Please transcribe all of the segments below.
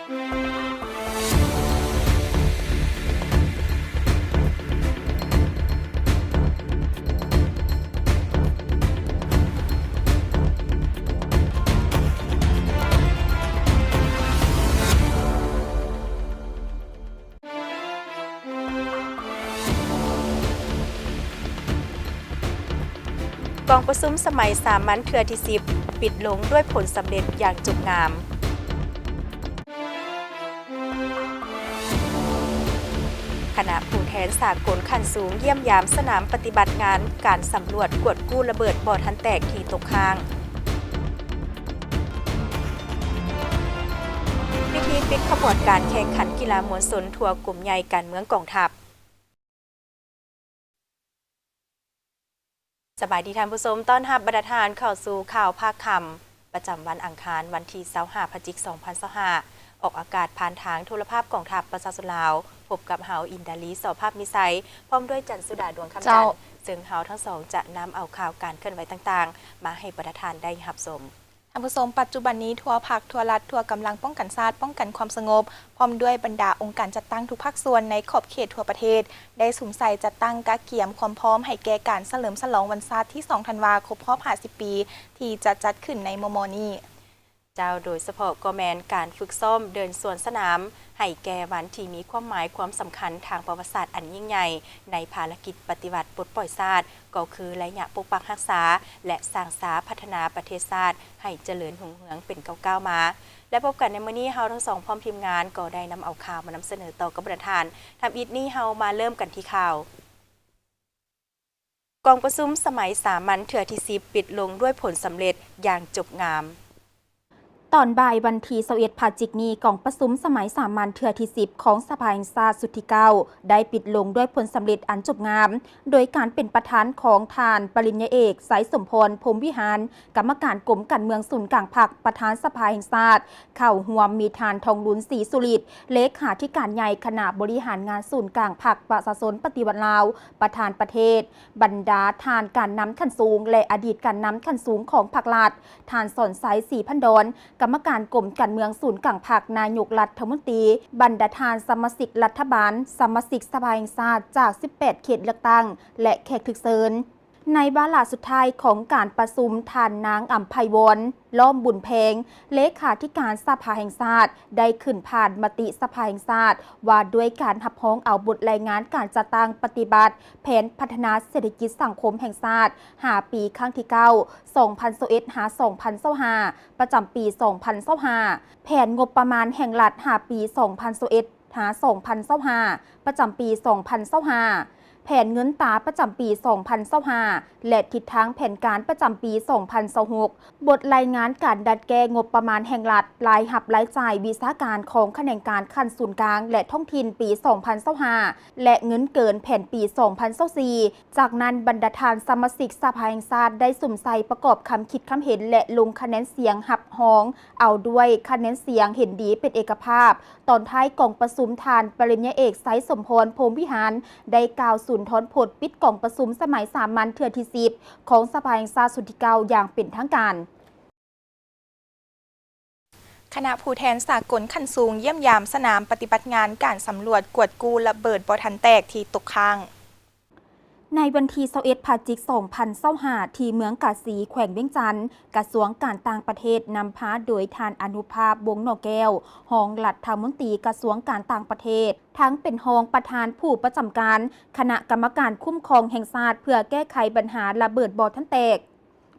ກອງປະຊຸມສະໄໝສາມັນເທື່ອທີສິບ ປິດລົງດ້ວຍຜົນສຳເລັດຢ່າງຈົບງາມ. ຄະນະຜູ້ແທນສາກົນຂັ້ນສູງຢ້ຽມຢາມສະໜາມປະຕິບັດງານການສຳຫຼວດກວດກູ້ລະເບີດບໍ່ທັນແຕກທີ່ຕົກຄ້າງ. ພິທີປິດຂະບວນການແຂ່ງຂັນກິລາມວນຊົນທົວກົມໃຫຍ່ການເມືອງກອງທັບ. ສະບາຍດີທ່ານຜູ້ຊົມ, ຕ້ອນຮັບບັນດາທ່ານເຂົ້າສູ່ຂ່າວພາກຄ່ຳ ປະຈຳວັນອັງຄານ ວັນທີຊາວຫ້າ ພະຈິກ ສອງພັນຊາວຫ້າ ອອກອາກາດຜ່ານທາງໂທລະພາບກອງທັບປະຊາຊົນລາວ. ພົບກັບເຮົາ ອິນດາລີ ສໍພາບມີໄຊ ພ້ອມດ້ວຍຈັນສຸດາ ດວງຄຳຈັນ ເຈົ້າ ເຊິ່ງເຮົາທັງສອງຈະນຳເອົາຂ່າວການເຄື່ອນໄຫວຕ່າງໆ ມາໃຫ້ບັນດາທ່ານໄດ້ຮັບຊົມ. ທ່ານຜູ້ຊົມ, ປັດຈຸບັນນີ້ທົ່ວພັກ, ທົ່ວລັດ, ທົ່ວກຳລັງປ້ອງກັນຊາດ, ປ້ອງກັນຄວາມສະຫງົບ ພ້ອມດ້ວຍບັນດາອົງການຈັດຕັ້ງທຸກພາກສ່ວນໃນຂອບເຂດທົ່ວປະເທດ ໄດ້ສຸມໃສ່ຈັດຕັ້ງກະກຽມຄວາມພ້ອມໃຫ້ແກ່ການສະເຫຼີມສະຫຼອງວັນຊາດທີສອງ ທັນວາ ຄົບຮອບຫ້າສິບປີ ທີ່ຈະຈັດຂຶ້ນໃນມໍ່ໆນີ້. ເຈົ້າ, ໂດຍສະເພາະກໍແມ່ນການຝຶກຊ້ອມເດີນສວນສະໜາມ ໃຫ້ແກ່ວັນທີ່ມີຄວາມໝາຍຄວາມສຳຄັນທາງປະຫວັດສາດອັນຍິ່ງໃຫຍ່ ໃນພາລະກິດປະຕິວັດປົດປ່ອຍຊາດ ກໍຄືໄລຍະປົກປັກຮັກສາ ແລະ ສ້າງສາພັດທະນາປະເທດຊາດໃຫ້ຈະເລີນຮຸ່ງເຮືອງເປັນກ້າວໆມາ. ແລະ ພົບກັນໃນມື້ນີ້, ເຮົາທັງສອງພ້ອມທີມງານກໍໄດ້ນຳເອົາຂ່າວມານຳສະເໜີຕໍ່ກັບບັນດາທ່ານ. ທຳອິດນີ້ເຮົາມາເລີ່ມກັນທີ່ຂ່າວ. ກອງປະຊຸມສະໄໝສາມັນເທື່ອທີສິບ ປິດລົງດ້ວຍຜົນສຳເລັດຢ່າງຈົບງາມ. ຕອນບ່າຍວັນທີຊາວເອັດ ພະຈິກນີ້, ກອງປະຊຸມສະໄໝສາມັນເທື່ອທີສິບ ຂອງສະພາແຫ່ງຊາດຊຸດທີເກົ້າ ໄດ້ປິດລົງດ້ວຍຜົນສຳເລັດອັນຈົບງາມ ໂດຍການເປັນປະທານຂອງທ່ານປະລິນຍາເອກ ໄຊສົມພອນ ພົມວິຫານ ກຳມະການກົມການເມືອງສູນກາງພັກ ປະທານສະພາແຫ່ງຊາດ, ເຂົ້າຮ່ວມມີທ່ານ ທອງລຸນ ສີສຸລິດ ເລຂາທິການໃຫຍ່ຄະນະບໍລິຫານງານສູນກາງພັກປະຊາຊົນປະຕິວັດລາວ ປະທານປະເທດ, ບັນດາທ່ານການນຳຂັ້ນສູງ ແລະ ອະດີດການນຳຂັ້ນສູງຂອງພັກລັດ, ທ່ານ ສອນໄຊ ສີພັນດອນ ກຳມະການກົມການເມືອງສູນກາງພັກ, ນາຍົກລັດຖະມົນຕີ, ບັນດາທ່ານສະມາຊິກລັດຖະບານ, ສະມາຊິກສະພາແຫ່ງຊາດຈາກສິບແປດເຂດເລືອກຕັ້ງ ແລະ ແຂກຖືກເຊີນ. ໃນວາລະສຸດທ້າຍຂອງການປະຊຸມ, ທ່ານນາງ ອຳໄພວອນ ລ້ອມບຸນແພງ ເລຂາທິການສະພາແຫ່ງຊາດ ໄດ້ຂຶ້ນຜ່ານມະຕິສະພາແຫ່ງຊາດ ວ່າດ້ວຍການຮັບຮອງເອົາບົດລາຍງານການຈັດຕັ້ງປະຕິບັດແຜນພັດທະນາເສດຖະກິດສັງຄົມແຫ່ງຊາດ ຫ້າປີ ຄັ້ງທີເກົ້າ ສອງພັນຊາວເອັດ ຫາ ສອງພັນຊາວຫ້າ ປະຈຳປີ ສອງພັນຊາວຫ້າ, ແຜນງົບປະມານແຫ່ງລັດ ຫ້າປີ ສອງພັນຊາວເອັດ ຫາ ສອງພັນຊາວຫ້າ ປະຈຳປີ ສອງພັນຊາວຫ້າ, ແຜນເງິນຕາປະຈຳປີ ສອງພັນຊາວຫ້າ ແລະ ທິດທາງແຜນການປະຈຳປີ ສອງພັນຊາວຫົກ, ບົດລາຍງານການດັດແກ້ງົບປະມານແຫ່ງລັດ, ລາຍຮັບລາຍຈ່າຍວິຊາການຂອງຂະແໜງການຂັ້ນສູນກາງ ແລະ ທ້ອງຖິ່ນປີ ສອງພັນຊາວຫ້າ ແລະ ເງິນເກີນແຜນປີ ສອງພັນຊາວສີ່. ຈາກນັ້ນ, ບັນດາທ່ານສະມາຊິກສະພາແຫ່ງຊາດ ໄດ້ສຸມໃສ່ປະກອບຄຳຄິດຄຳເຫັນ ແລະ ລົງຄະແນນສຽງຮັບຮອງ ເອົາດ້ວຍຄະແນນສຽງເຫັນດີເປັນເອກະພາບ. ຕອນທ້າຍກອງປະຊຸມ, ທ່ານປະລິນຍາເອກ ໄຊສົມພອນ ພົມວິຫານ ໄດ້ກ່າວສຸນທອນພົດປິດກອງປະຊຸມສະໄໝສາມັນເທື່ອທີສິບ ຂອງສະພາແຫ່ງຊາດຊຸດທີເກົ້າ ຢ່າງເປັນທາງການ. ຄະນະຜູ້ແທນສາກົນຂັ້ນສູງຢ້ຽມຢາມສະໜາມປະຕິບັດງານການສຳຫຼວດກວດກູ້ລະເບີດບໍ່ທັນແຕກທີ່ຕົກຄ້າງ. ໃນວັນທີຊາວເອັດ ພະຈິກ ສອງພັນຊາວຫ້າ ທີ່ເມືອງກາສີ ແຂວງວຽງຈັນ, ກະຊວງການຕ່າງປະເທດ ນຳພາໂດຍທ່ານ ອະນຸພາບ ວົງໜໍແກ້ວ ຮອງລັດຖະມົນຕີກະຊວງການຕ່າງປະເທດ, ທັງເປັນຮອງປະທານຜູ້ປະຈຳການຄະນະກຳມະການຄຸ້ມຄອງແຫ່ງຊາດ ເພື່ອແກ້ໄຂບັນຫາລະເບີດບໍ່ທັນແຕກ,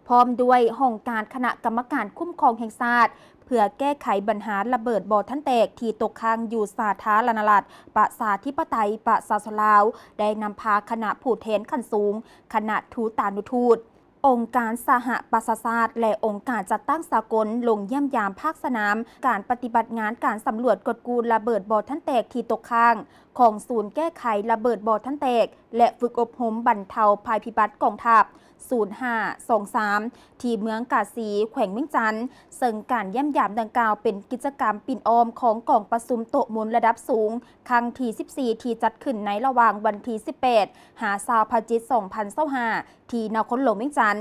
ພ້ອມດ້ວຍຫ້ອງການຄະນະກຳມະການຄຸ້ມຄອງແຫ່ງຊາດ ເພື່ອແກ້ໄຂບັນຫາລະເບີດບໍ່ທັນແຕກທີ່ຕົກຄ້າງຢູ່ສາທາລະນະລັດ ປະຊາທິປະໄຕ ປະຊາຊົນລາວ ໄດ້ນຳພາຄະນະຜູ້ແທນຂັ້ນສູງ, ຄະນະທູຕານຸທູດ, ອົງການສະຫະປະຊາຊາດ ແລະ ອົງການຈັດຕັ້ງສາກົນ ລົງຢ້ຽມຢາມພາກສະໜາມການປະຕິບັດງານການສຳຫຼວດກວດກູ້ລະເບີດບໍ່ທັນແຕກທີ່ຕົກຄ້າງ ຂອງສູນແກ້ໄຂລະເບີດບໍ່ທັນແຕກ ແລະ ຝຶກອົບຮົມບັນເທົາໄພພິບັດກອງທັບ ສູນຫ້າສອງສາມ ທີ່ເມືອງກາສີ ແຂວງວຽງຈັນ, ເຊິ່ງການຢ້ຽມຢາມດັ່ງກ່າວເປັນກິດຈະກຳປິ່ນອ້ອມຂອງກອງປະຊຸມໂຕະມົນລະດັບສູງຄັ້ງທີສິບສີ່ ທີ່ຈັດຂຶ້ນໃນລະຫວ່າງວັນທີສິບແປດ ຫາ ຊາວ ພະຈິກ ສອງພັນຊາວຫ້າ ທີ່ນະຄອນຫຼວງວຽງຈັນ.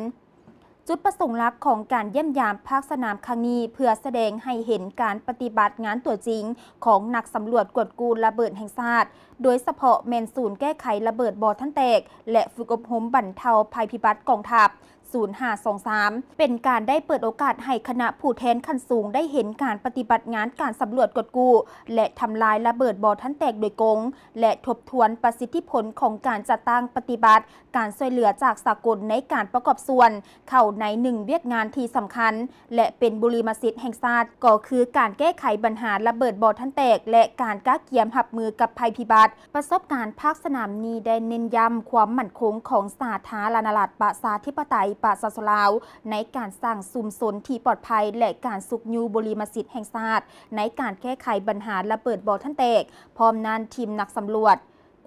ຈຸດປະສົງຫຼັກຂອງການຢ້ຽມຢາມພາກສະໜາມຄັ້ງນີ້ ເພື່ອສະແດງໃຫ້ເຫັນການປະຕິບັດງານຕົວຈິງຂອງນັກສຳຫຼວດກວດກູ້ລະເບີດແຫ່ງຊາດ, ໂດຍສະເພາະແມ່ນສູນແກ້ໄຂລະເບີດບໍ່ທັນແຕກ ແລະ ຝຶກອົບຮົມບັນເທົາໄພພິບັດກອງທັບ ສູນຫ້າສອງສາມ ເປັນການໄດ້ເປີດໂອກາດໃຫ້ຄະນະຜູ້ແທນຂັ້ນສູງໄດ້ເຫັນການປະຕິບັດງານການສຳຫຼວດກວດກູ້ ແລະ ທຳລາຍລະເບີດບໍ່ທັນແຕກໂດຍກົງ ແລະ ທົບທວນປະສິດທິຜົນຂອງການຈັດຕັ້ງປະຕິບັດ ການຊ່ວຍເຫຼືອຈາກສາກົນໃນການປະກອບສ່ວນເຂົ້າໃນໜຶ່ງວຽກງານທີ່ສຳຄັນ ແລະ ເປັນບຸລິມະສິດແຫ່ງຊາດ ກໍຄືການແກ້ໄຂບັນຫາລະເບີດບໍ່ທັນແຕກ ແລະ ການກະກຽມຮັບມືກັບໄພພິບັດ. ປະສົບການພາກສະໜາມນີ້ໄດ້ເນັ້ນຢ້ຳຄວາມໝັ້ນຄົງຂອງສາທາລະນະລັດປະຊາທິປະໄຕປະຊາຊົນລາວ ໃນການສ້າງຊຸມຊົນທີ່ປອດໄພ ແລະ ການຊຸກຍູ້ບຸລິມະສິດແຫ່ງຊາດ ໃນການແກ້ໄຂບັນຫາລະເບີດບໍ່ທັນແຕກ. ພ້ອມນັ້ນ, ທີມນັກສຳຫຼວດ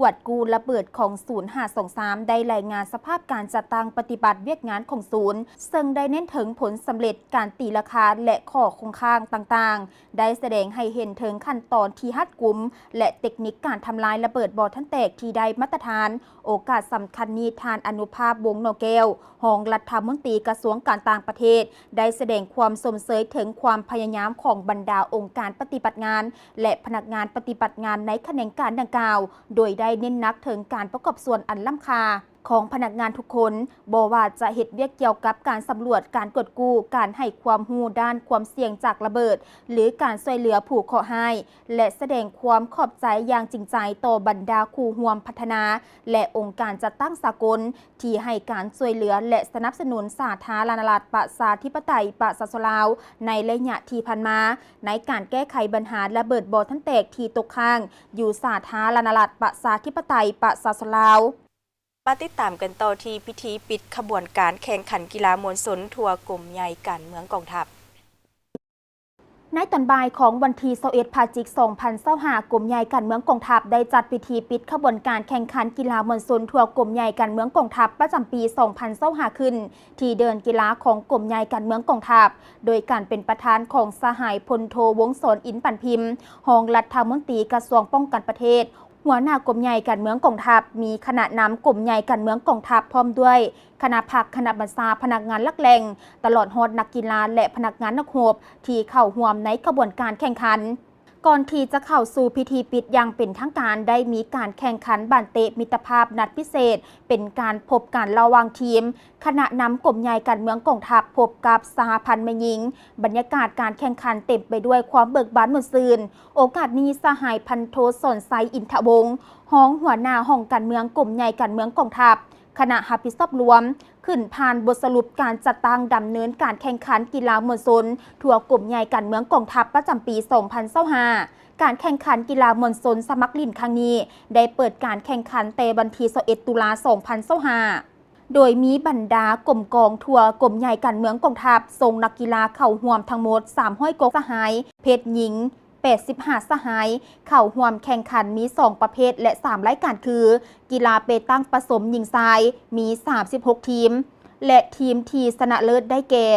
ກວດກູ້ລະເບີດຂອງສູນຫ້າສອງສາມ ໄດ້ລາຍງານສະພາບການຈັດຕັ້ງປະຕິບັດວຽກງານຂອງສູນ, ເຊິ່ງໄດ້ເນັ້ນເຖິງຜົນສຳເລັດ, ການຕີລາຄາ ແລະ ຂໍ້ຄົງຄ້າງຕ່າງໆ, ໄດ້ສະແດງໃຫ້ເຫັນເຖິງຂັ້ນຕອນທີ່ຮັດກຸມ ແລະ ເຕັກນິກການທຳລາຍລະເບີດບໍ່ທັນແຕກທີ່ໄດ້ມາດຕະຖານ. ໂອກາດສຳຄັນນີ້, ທ່ານ ອະນຸພາບ ວົງໜໍ່ແກ້ວ, ຮອງລັດຖະມົນຕີກະຊວງການຕ່າງປະເທດ ໄດ້ສະແດງຄວາມຊົມເຊີຍເຖິງຄວາມພະຍາຍາມຂອງບັນດາອົງການປະຕິບັດງານ ແລະ ພະນັກງານປະຕິບັດງານໃນຂະແໜງການດັ່ງກ່າວ, ໂດຍໄດ້ເນັ້ນໜັກເຖິງການປະກອບສ່ວນອັນລ້ຳຄ່າຂອງພະນັກງານທຸກຄົນ, ບໍ່ວ່າຈະເຮັດວຽກກ່ຽວກັບການສຳຫຼວດ, ການກວດກູ້, ການໃຫ້ຄວາມຮູ້ດ້ານຄວາມສ່ຽງຈາກລະເບີດ ຫຼື ການຊ່ວຍເຫຼືອຜູ້ເຄາະຮ້າຍ, ແລະ ສະແດງຄວາມຂອບໃຈຢ່າງຈິງໃຈຕໍ່ບັນດາຄູ່ຮ່ວມພັດທະນາ ແລະ ອົງການຈັດຕັ້ງສາກົນ ທີ່ໃຫ້ການຊ່ວຍເຫຼືອ ແລະ ສະໜັບສະໜູນສາທາລະນະລັດປະຊາທິປະໄຕປະຊາຊົນລາວ ໃນໄລຍະທີ່ຜ່ານມາ, ໃນການແກ້ໄຂບັນຫາລະເບີດບໍ່ທັນແຕກທີ່ຕົກຄ້າງຢູ່ສາທາລະນະລັດປະຊາທິປະໄຕປະຊາຊົນລາວ. ມາຕິດຕາມກັນຕໍ່ທີ່ພິທີປິດຂະບວນການແຂ່ງຂັນກິລາມວນຊົນທົ່ວກົມໃຫຍ່ການເມືອງກອງທັບ. ໃນຕອນບ່າຍຂອງວັນທີຊາວເອັດ ພະຈິກ ສອງພັນຊາວຫ້າ, ກົມໃຫຍ່ການເມືອງກອງທັບໄດ້ຈັດພິທີປິດຂະບວນການແຂ່ງຂັນກິລາມວນຊົນທົ່ວກົມໃຫຍ່ການເມືອງກອງທັບປະຈຳປີ ສອງພັນຊາວຫ້າ ຂຶ້ນ ທີ່ເດີ່ນກິລາຂອງກົມໃຫຍ່ການເມືອງກອງທັບ, ໂດຍການເປັນປະທານຂອງສະຫາຍພົນໂທ ວົງສອນ ອິນປັນພິມ, ຮອງລັດຖະມົນຕີກະຊວງປ້ອງກັນປະເທດ, ຫົວໜ້າກົມໃຫຍ່ການເມືອງກອງທັບ, ມີຄະນະນຳກົມໃຫຍ່ການເມືອງກອງທັບ ພ້ອມດ້ວຍຄະນະພັກ, ຄະນະບັນຊາ, ພະນັກງານຫຼັກແຫຼ່ງ, ຕະຫຼອດຮອດນັກກິລາ ແລະ ພະນັກງານນັກຮົບ ທີ່ເຂົ້າຮ່ວມໃນຂະບວນການແຂ່ງຂັນ. ກ່ອນທີ່ຈະເຂົ້າສູ່ພິທີປິດຢ່າງເປັນທາງການ, ໄດ້ມີການແຂ່ງຂັນບານເຕະມິດຕະພາບນັດພິເສດ, ເປັນການພົບກັນລະຫວ່າງທີມ ຄະນະນຳກົມໃຫຍ່ການເມືອງກອງທັບ ພົບກັບສະຫະພັນແມ່ຍິງ. ບັນຍາກາດການແຂ່ງຂັນເຕັມໄປດ້ວຍຄວາມເບີກບານມ່ວນຊື່ນ. ໂອກາດນີ້, ສະຫາຍພັນໂທ ສອນໄຊ ອິນທະວົງ, ຮອງຫົວໜ້າຫ້ອງການເມືອງກົມໃຫຍ່ການເມືອງກອງທັບ, ຄະນະຮັບຜິດຊອບລວມ ຂຶ້ນຜ່ານບົດສະຫຼຸບການຈັດຕັ້ງດຳເນີນການແຂ່ງຂັນກິລາມວນຊົນທົ່ວກົມໃຫຍ່ການເມືອງກອງທັບປະຈຳປີ ສອງພັນຊາວຫ້າ. ການແຂ່ງຂັນກິລາມວນຊົນສະໝັກຫຼິ້ນຄັ້ງນີ້ ໄດ້ເປີດການແຂ່ງຂັນແຕ່ວັນທີຊາວເອັດ ຕຸລາ ສອງພັນຊາວຫ້າ ໂດຍມີບັນດາກົມກອງທົ່ວກົມໃຫຍ່ການເມືອງກອງທັບ ສົ່ງນັກກິລາເຂົ້າຮ່ວມທັງໝົດ ສາມຮ້ອຍກວ່າສະຫາຍ, ເພດຍິງ ແປດສິບຫ້າສະຫາຍ ເຂົ້າຮ່ວມແຂ່ງຂັນມີສອງປະເພດ ແລະ ສາມລາຍການຄື ກິລາເປຕັງປະສົມຍິງຊາຍ ມີສາມສິບຫົກທີມ ແລະ ທີມທີ່ຊະນະເລີດໄດ້ແກ່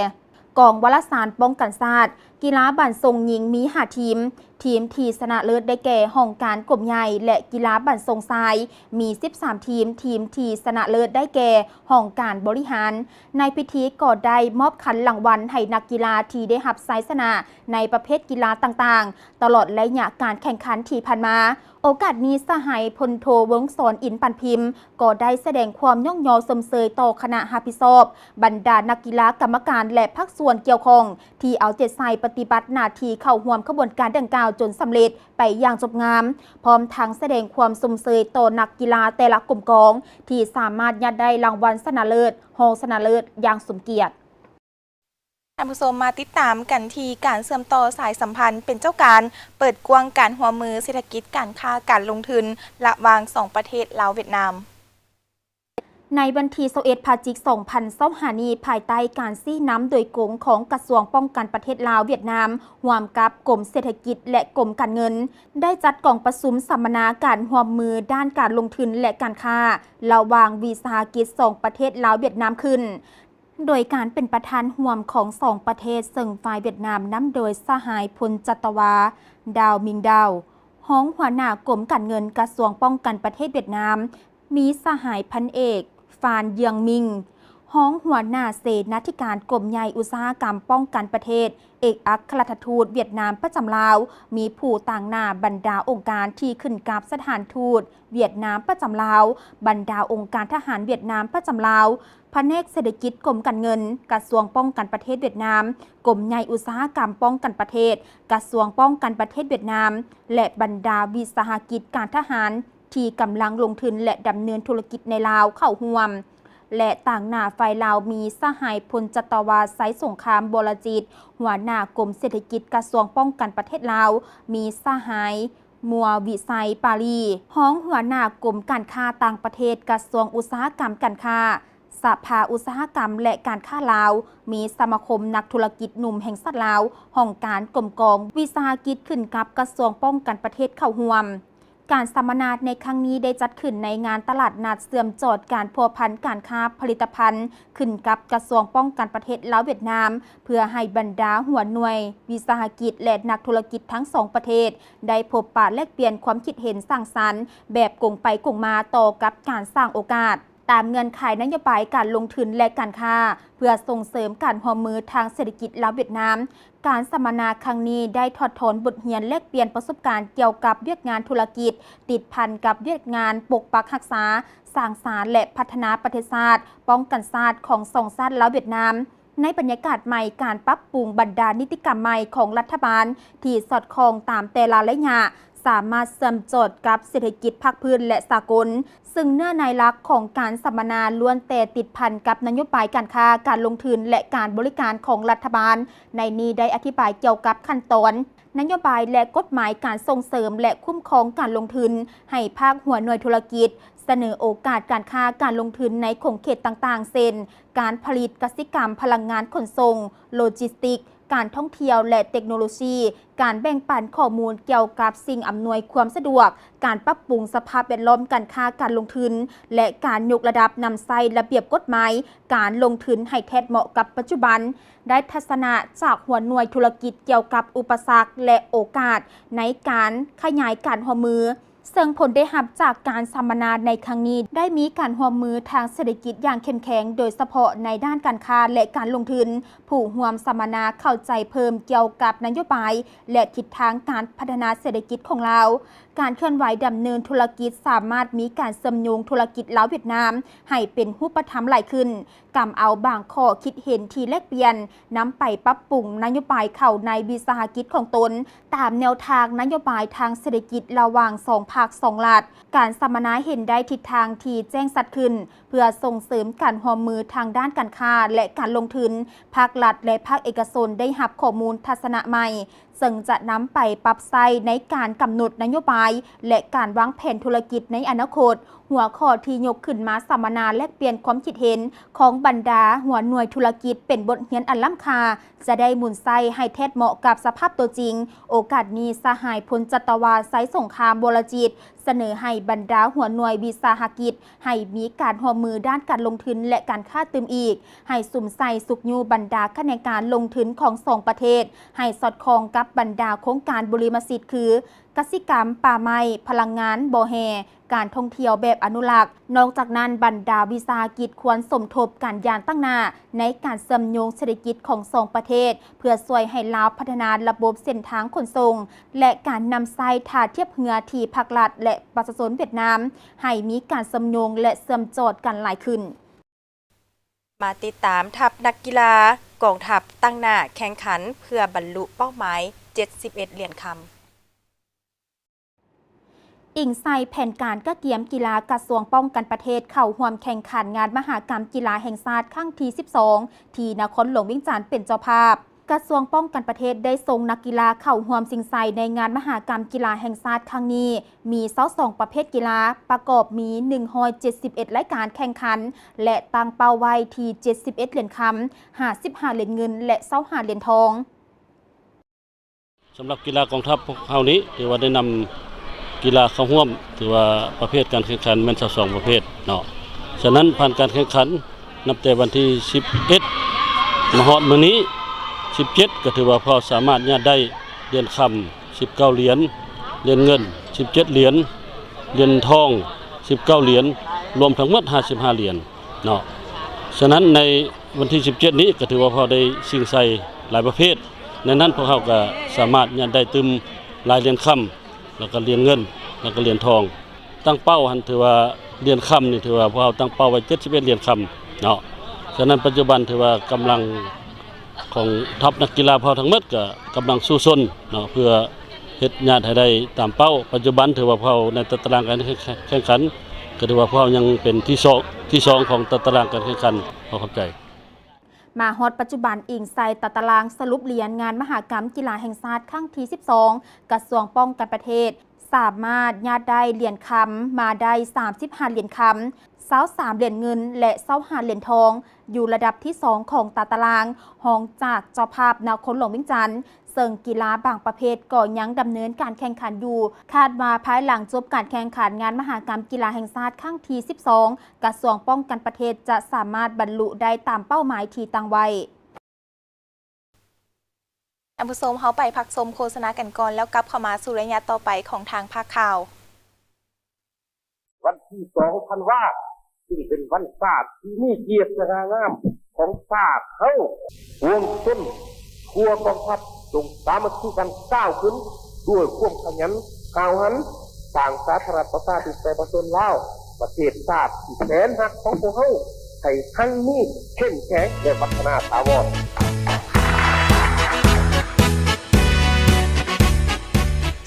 ກອງວາລະສານປ້ອງກັນຊາດ, ກິລາບານສົ່ງຍິງມີຫ້າທີມ, ທີມທີ່ຊະນະເລີດໄດ້ແກ່ຫ້ອງການກົມໃຫຍ່ ແລະ ກິລາບານສົ່ງຊາຍ ມີສິບສາມທີມ, ທີມທີ່ຊະນະເລີດໄດ້ແກ່ຫ້ອງການບໍລິຫານ. ໃນພິທີກໍໄດ້ມອບຄັນລາງວັນໃຫ້ນັກກິລາທີ່ໄດ້ຮັບໄຊຊະນະໃນປະເພດກິລາຕ່າງໆ ຕະຫຼອດໄລຍະການແຂ່ງຂັນທີ່ຜ່ານມາ. ໂອກາດນີ້ ສະຫາຍພົນໂທ ວົງສອນ ອິນປັນພິມ ກໍໄດ້ສະແດງຄວາມຍ້ອງຍໍຊົມເຊີຍຕໍ່ຄະນະຮັບຜິດຊອບ, ບັນດານັກກິລາ, ກຳມະການ ແລະ ພາກສ່ວນກ່ຽວຂ້ອງ ທີ່ເອົາໃຈໃສ່ປະຕິບັດໜ້າທີ່ເຂົ້າຮ່ວມຂະບວນການດັ່ງກ່າວຈົນສຳເລັດໄປຢ່າງຈົບງາມ, ພ້ອມທັງສະແດງຄວາມຊົມເຊີຍຕໍ່ນັກກິລາແຕ່ລະກົມກອງ ທີ່ສາມາດຍາດໄດ້ລາງວັນຊະນະເລີດ, ຮອງຊະນະເລີດຢ່າງສົມກຽດ. ທ່ານຜູ້ຊົມ ມາຕິດຕາມກັນທີ່ການເຊື່ອມຕໍ່ສາຍສຳພັນເປັນເຈົ້າການ ເປີດກວ້າງການຮ່ວມມືເສດຖະກິດ, ການຄ້າ, ການລົງທຶນ ລະຫວ່າງສອງປະເທດລາວ-ຫວຽດນາມ. ໃນວັນທີຊາວເອັດ ພະຈິກ ສອງພັນຊາວຫ້ານີ້, ພາຍໃຕ້ການຊີ້ນຳໂດຍກົງຂອງກະຊວງປ້ອງກັນປະເທດລາວ-ຫວຽດນາມ ຮ່ວມກັບກົມເສດຖະກິດ ແລະ ກົມການເງິນ ໄດ້ຈັດກອງປະຊຸມສຳມະນາການຮ່ວມມືດ້ານການລົງທຶນ ແລະ ການຄ້າ ລະຫວ່າງວິສາຫະກິດສອງປະເທດລາວ-ຫວຽດນາມຂຶ້ນ. ໂດຍການເປັນປະທານຮ່ວມຂອງສອງປະເທດ, ເຊິ່ງຝ່າຍຫວຽດນາມນຳໂດຍສະຫາຍພົນຈັດຕະວາ ດາວ ມິງ ດາວ, ຮອງຫົວໜ້າກົມການເງິນກະຊວງປ້ອງກັນປະເທດຫວຽດນາມ, ມີສະຫາຍພັນເອກ ຟານ ເຍືອງ ມິງ, ຮອງຫົວໜ້າເສນາທິການກົມໃຫຍ່ອຸດສາຫະກຳປ້ອງກັນປະເທດ ເອກອັກຄະລັດຖະທູດຫວຽດນາມປະຈຳລາວ ມີຜູ້ຕາງໜ້າບັນດາອົງການທີ່ຂຶ້ນກັບສະຖານທູດຫວຽດນາມປະຈຳລາວ, ບັນດາອົງການທະຫານຫວຽດນາມປະຈຳລາວ, ພະແນກເສດຖະກິດກົມການເງິນ, ກະຊວງປ້ອງກັນປະເທດຫວຽດນາມ, ກົມໃຫຍ່ອຸດສາຫະກຳປ້ອງກັນປະເທດ, ກະຊວງປ້ອງກັນປະເທດຫວຽດນາມ ແລະ ບັນດາວິສາຫະກິດການທະຫານທີ່ກຳລັງລົງທຶນ ແລະ ດຳເນີນທຸລະກິດໃນລາວເຂົ້າຮ່ວມ. ແລະ ຕາງໜ້າຝ່າຍລາວມີສະຫາຍພົນຈັດຕະວາ ໄຊສົງຄາມ ວໍລະຈິດ ຫົວໜ້າກົມເສດຖະກິດກະຊວງປ້ອງກັນປະເທດລາວ, ມີສະຫາຍ ມົວວິໄຊ ປາລີ ຮອງຫົວໜ້າກົມການຄ້າຕ່າງປະເທດ ກະຊວງອຸດສາຫະກຳການຄ້າ, ສະພາອຸດສາຫະກຳ ແລະ ການຄ້າລາວ, ມີສະມາຄົມນັກທຸລະກິດໜຸ່ມແຫ່ງຊາດລາວ, ຫ້ອງການກົມກອງວິສາຫະກິດຂຶ້ນກັບກະຊວງປ້ອງກັນປະເທດເຂົ້າຮ່ວມ. ການສຳມະນາໃນຄັ້ງນີ້ໄດ້ຈັດຂຶ້ນໃນງານຕະຫຼາດນັດເຊື່ອມຈອດການພົວພັນການຄ້າຜະລິດຕະພັນ ຂຶ້ນກັບກະຊວງປ້ອງກັນປະເທດລາວຫວຽດນາມ ເພື່ອໃຫ້ບັນດາຫົວໜ່ວຍວິສາຫະກິດ ແລະ ນັກທຸລະກິດທັງສອງປະເທດ ໄດ້ພົບປະແລກປ່ຽນຄວາມຄິດເຫັນສ້າງສັນແບບກົງໄປກົງມາຕໍ່ກັບການສ້າງໂອກາດ ຕາມເງື່ອນໄຂນະໂຍບາຍການລົງທຶນ ແລະ ການຄ້າ ເພື່ອສົ່ງເສີມການຮ່ວມມືທາງເສດຖະກິດລາວຫວຽດນາມ. ການສຳມະນາຄັ້ງນີ້ໄດ້ຖອດຖອນບົດຮຽນແລກປ່ຽນປະສົບການກ່ຽວກັບວຽກງານທຸລະກິດ ຕິດພັນກັບວຽກງານປົກປັກຮັກສາ, ສ້າງສານ ແລະ ພັດທະນາປະເທດຊາດ, ປ້ອງກັນຊາດຂອງສອງຊາດລາວຫວຽດນາມ. ໃນບັນຍາກາດໃໝ່, ການປັບປຸງບັນດານິຕິກຳໃໝ່ຂອງລັດຖະບານທີ່ສອດຄ່ອງຕາມແຕ່ລະໄລຍະ ສາມາດເຊື່ອມຈອດກັບເສດຖະກິດພາກພື້ນ ແລະ ສາກົນ, ຊຶ່ງເນື້ອໃນຫຼັກຂອງການສຳມະນາລ້ວນແຕ່ຕິດພັນກັບນະໂຍບາຍການຄ້າ, ການລົງທຶນ ແລະ ການບໍລິການຂອງລັດຖະບານ. ໃນນີ້ໄດ້ອະທິບາຍກ່ຽວກັບຂັ້ນຕອນ, ນະໂຍບາຍ ແລະ ກົດໝາຍການສົ່ງເສີມ ແລະ ຄຸ້ມຄອງການລົງທຶນໃຫ້ພາກຫົວໜ່ວຍທຸລະກິດ, ສະເໜີໂອກາດການຄ້າການລົງທຶນໃນຂົງເຂດຕ່າງໆ ເຊັ່ນ ການຜະລິດ, ກະສິກຳ, ພະລັງງານຂົນສົ່ງ, ໂລຈິສຕິກ, ການທ່ອງທ່ຽວ ແລະ ເຕັກໂນໂລຊີ, ການແບ່ງປັນຂໍ້ມູນກ່ຽວກັບສິ່ງອຳນວຍຄວາມສະດວກ, ການປັບປຸງສະພາບແວດລ້ອມການຄ້າການລົງທຶນ ແລະ ການຍົກລະດັບນຳໃຊ້ລະບຽບກົດໝາຍການລົງທຶນໃຫ້ແທດເໝາະກັບປັດຈຸບັນ, ໄດ້ທັດສະນະຈາກຫົວໜ່ວຍທຸລະກິດກ່ຽວກັບອຸປະສັກ ແລະ ໂອກາດໃນການຂະຫຍາຍການຮ່ວມມື. ເຊິ່ງຜົນໄດ້ຮັບຈາກການສຳມະນາໃນຄັ້ງນີ້ ໄດ້ມີການຮ່ວມມືທາງເສດຖະກິດຢ່າງເຂັ້ມແຂງ, ໂດຍສະເພາະໃນດ້ານການຄ້າ ແລະ ການລົງທຶນ. ຜູ້ຮ່ວມສຳມະນາເຂົ້າໃຈເພີ່ມກ່ຽວກັບນະໂຍບາຍ ແລະ ທິດທາງການພັດທະນາເສດຖະກິດຂອງລາວ. ການເຄື່ອນໄຫວດຳເນີນທຸລະກິດສາມາດມີການເຊື່ອມໂຍງທຸລະກິດລາວຫວຽດນາມໃຫ້ເປັນຮູບປະທຳຫຼາຍຂຶ້ນ. ກຳເອົາບາງຂໍ້ຄິດເຫັນທີ່ແລກປ່ຽນ ນຳໄປປັບປຸງນະໂຍບາຍເຂົ້າໃນວິສາຫະກິດຂອງຕົນ ຕາມແນວທາງນະໂຍບາຍທາງເສດຖະກິດລະຫວ່າງສອງພັກສອງລັດ. ການສຳມະນາເຫັນໄດ້ທິດທາງທີ່ແຈ້ງຊັດຂຶ້ນ ເພື່ອສົ່ງເສີມການຮ່ວມມືທາງດ້ານການຄ້າ ແລະ ການລົງທຶນ. ພາກລັດ ແລະ ພາກເອກະຊົນໄດ້ຮັບຂໍ້ມູນທັດສະນະໃໝ່ ເຊິ່ງຈະນຳໄປປັບໃຊ້ໃນການກຳນົດນະໂຍບາຍ ແລະ ການວາງແຜນທຸລະກິດໃນອະນາຄົດ. ຫົວຂໍ້ທີ່ຍົກຂຶ້ນມາສຳມະນາແລກປ່ຽນຄວາມຄິດເຫັນຂອງບັນດາຫົວໜ່ວຍທຸລະກິດເປັນບົດຮຽນອັນລ້ຳຄ່າ ຈະໄດ້ໝູນໃຊ້ໃຫ້ແທດເໝາະກັບສະພາບຕົວຈິງ. ໂອກາດນີ້ ສະຫາຍພົນຈັດຕະວາ ໄຊສົງຄາມ ວໍລະຈິດ ສະເໜີໃຫ້ບັນດາຫົວໜ່ວຍວິສາຫະກິດໃຫ້ມີການຮ່ວມມືດ້ານການລົງທຶນ ແລະ ການຄ້າຕື່ມອີກ, ໃຫ້ສຸມໃສ່ຊຸກຍູ້ບັນດາຂະແໜງການລົງທຶນຂອງສອງປະເທດ ໃຫ້ສອດຄ່ອງກັບບັນດາໂຄງການບຸລິມະສິດ ຄື ກະສິກຳ, ປ່າໄມ້, ພະລັງງານ, ບໍ່ແຮ່, ການທ່ອງທ່ຽວແບບອະນຸລັກ. ນອກຈາກນັ້ນ, ບັນດາວິສາຫະກິດຄວນສົມທົບກັນຢ່າງຕັ້ງໜ້າໃນການເຊື່ອມໂຍງເສດຖະກິດຂອງສອງປະເທດ ເພື່ອຊ່ວຍໃຫ້ລາວພັດທະນາລະບົບເສັ້ນທາງຂົນສົ່ງ ແລະ ການນຳໃຊ້ທ່າທຽບເຮືອທີ່ພາກລັດ ແລະ ປະຊາຊົນຫວຽດນາມ ໃຫ້ມີການເຊື່ອມໂຍງ ແລະ ເຊື່ອມຈອດກັນຫຼາຍຂຶ້ນ. ມາຕິດຕາມທັບນັກກິລາກອງທັບຕັ້ງໜ້າແຂ່ງຂັນເພື່ອບັນລຸເປົ້າໝາຍເຈັດສິບເອັດຫຼຽນຄຳ. ອີງໃສ່ແຜນການກະກຽມກິລາ, ກະຊວງປ້ອງກັນປະເທດເຂົ້າຮ່ວມແຂ່ງຂັນງານມະຫະກຳກິລາແຫ່ງຊາດຄັ້ງທີສິບສອງ ທີ່ນະຄອນຫຼວງວຽງຈັນເປັນເຈົ້າພາບ. ກະຊວງປ້ອງກັນປະເທດໄດ້ສົ່ງນັກກິລາເຂົ້າຮ່ວມຊິງໄຊໃນງານມະຫະກຳກິລາແຫ່ງຊາດຄັ້ງນີ້ ມີຊາວສອງປະເພດກິລາ, ປະກອບມີໜຶ່ງຮ້ອຍເຈັດສິບເອັດລາຍການແຂ່ງຂັນ ແລະ ຕັ້ງເປົ້າໄວ້ທີ່ເຈັດສິບເອັດຫຼຽນຄຳ, ຫ້າສິບຫ້າຫຼຽນເງິນ ແລະ ຊາວຫ້າຫຼຽນທອງ. ສຳລັບກິລາກອງທັບພວກເຮົານີ້ ຖືວ່າໄດ້ນຳກິລາເຂົ້າຮ່ວມ ຖືວ່າປະເພດການແຂ່ງຂັນແມ່ນຊາວສອງປະເພດເນາະ. ສະນັ້ນ ຜ່ານການແຂ່ງຂັນ ນັບແຕ່ວັນທີສິບເອັດມາຮອດມື້ນີ້ ສິບເຈັດ ກໍຖືວ່າພວກເຮົາສາມາດຍາດໄດ້ຫຼຽນຄຳສິບເກົ້າຫຼຽນ, ຫຼຽນເງິນສິບເຈັດຫຼຽນ, ຫຼຽນທອງສິບເກົ້າຫຼຽນ, ລວມທັງໝົດຫ້າສິບຫ້າຫຼຽນເນາະ. ສະນັ້ນໃນວັນທີສິບເຈັດນີ້ກໍຖືວ່າພວກເຮົາໄດ້ຊິງໄຊຫຼາຍປະເພດ, ໃນນັ້ນພວກເຮົາກໍສາມາດຍາດໄດ້ຕື່ມຫຼາຍຫຼຽນຄຳ ແລ້ວກໍຫຼຽນເງິນ ແລ້ວກໍຫຼຽນທອງ. ຕັ້ງເປົ້າຫັ້ນຖືວ່າຫຼຽນຄຳນີ້ຖືວ່າພວກເຮົາຕັ້ງເປົ້າໄວ້ເຈັດສິບເອັດຫຼຽນຄຳເນາະ. ສະນັ້ນປັດຈຸບັນຖືວ່າກຳລັງຂອງທັບນັກກິລາພວກເຮົາທັງໝົດກໍກຳລັງສູ້ຊົນເນາະ ເພື່ອ ເຮັດຍາດໃຫ້ໄດ້ຕາມເປົ້າ. ປັດຈຸບັນຖືວ່າພວກເຮົາໃນຕາຕະລາງການແຂ່ງຂັນ ກໍຖືວ່າພວກເຮົາຍັງເປັນທີສອງ ທີສອງຂອງຕາຕະລາງການແຂ່ງຂັນ. ຂໍຂອບໃຈ. ມາຮອດປັດຈຸບັນ, ອີງໃສ່ຕາຕະລາງສະຫຼຸບຫຼຽນງານມະຫະກຳກິລາແຫ່ງຊາດຄັ້ງທີສິບສອງ ກະຊວງປ້ອງກັນປະເທດ ສາມາດຍາດໄດ້ຫຼຽນຄຳມາໄດ້ສາມສິບຫ້າຫຼຽນຄຳ, ຊາວສາມຫຼຽນເງິນ ແລະ ຊາວຫ້າຫຼຽນທອງ, ຢູ່ລະດັບທີສອງຂອງຕາຕະລາງ, ຮອງຈາກເຈົ້າພາບນະຄອນຫຼວງວຽງຈັນ, ເຊິ່ງກິລາບາງປະເພດກໍຍັງດຳເນີນການແຂ່ງຂັນຢູ່. ຄາດວ່າພາຍຫຼັງຈົບການແຂ່ງຂັນງານມະຫະກຳກິລາແຫ່ງຊາດຄັ້ງທີສິບສອງ ກະຊວງປ້ອງກັນປະເທດຈະສາມາດບັນລຸໄດ້ຕາມເປົ້າໝາຍທີ່ຕັ້ງໄວ້. ທ່ານຜູ້ຊົມ, ເຮົາໄປພັກຊົມໂຄສະນາກັນກ່ອນ ແລ້ວກັບເຂົ້າມາສູ່ໄລຍະຕໍ່ໄປຂອງທາງພາກຂ່າວ. ວັນທີສອງທັນວາ ຊຶ່ງເປັນວັນຊາດທີ່ມີກຽດສະຫງ່າງາມຂອງຊາດເຮົາ, ປວງຊົນທົ່ວກອງທັບຈົ່ງສາມັກຄີກັນກ້າວຂຶ້ນດ້ວຍຄວາມຂະຫຍັນຫ້າວຫັນ, ສ້າງສາທາລະນະລັດປະຊາທິປະໄຕປະຊາຊົນລາວ, ປະເທດຊາດທີ່ແສນຮັກຂອງພວກເຮົາ ໃຫ້ຮັ່ງມີ, ເຂັ້ມແຂງ ແລະ ວັດທະນາຖາວອນ.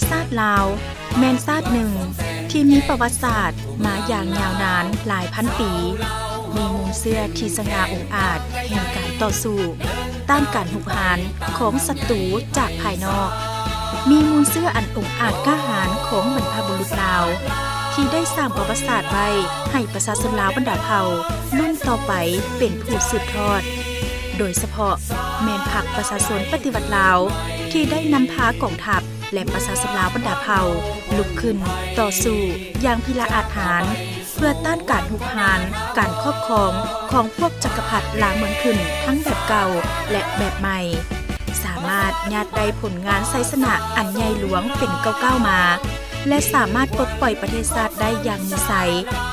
ຊາດລາວແມ່ນຊາດໜຶ່ງທີ່ມີປະຫວັດສາດມາຢ່າງຍາວນານຫຼາຍພັນປີ, ມີມູນເຊື້ອທີ່ສະຫງ່າອົງອາດແຫ່ງການຕໍ່ສູ້ຕ້ານການຮຸກຮານຂອງສັດຕູຈາກພາຍນອກ, ມີມູນເຊື້ອອັນອົງອາດກ້າຫານຂອງບັນພະບຸລຸດລາວ ທີ່ໄດ້ສ້າງປະຫວັດສາດໄວ້ໃຫ້ປະຊາຊົນລາວບັນດາເຜົ່າລຸ້ນຕໍ່ໄປເປັນຜູ້ສືບທອດ, ໂດຍສະເພາະແມ່ນພັກປະຊາຊົນປະຕິວັດລາວ ທີ່ໄດ້ນຳພາກອງທັບ ແລະ ປະຊາຊົນລາວບັນດາເຜົ່າລຸກຂຶ້ນຕໍ່ສູ້ຢ່າງພິລະອາດຫານ ເພື່ອຕ້ານການຮຸກຮານ, ການຄອບຄອງຂອງພວກຈັກກະພັດລ່າເມືອງຂຶ້ນ ທັງແບບເກົ່າ ແລະ ແບບໃໝ່, ສາມາດຍາດໄດ້ຜົນງານໄຊຊະນະອັນໃຫຍ່ຫຼວງເປັນກ້າວໆມາ ແລະ ສາມາດປົດປ່ອຍປະເທດຊາດໄດ້ຢ່າງມີໄຊ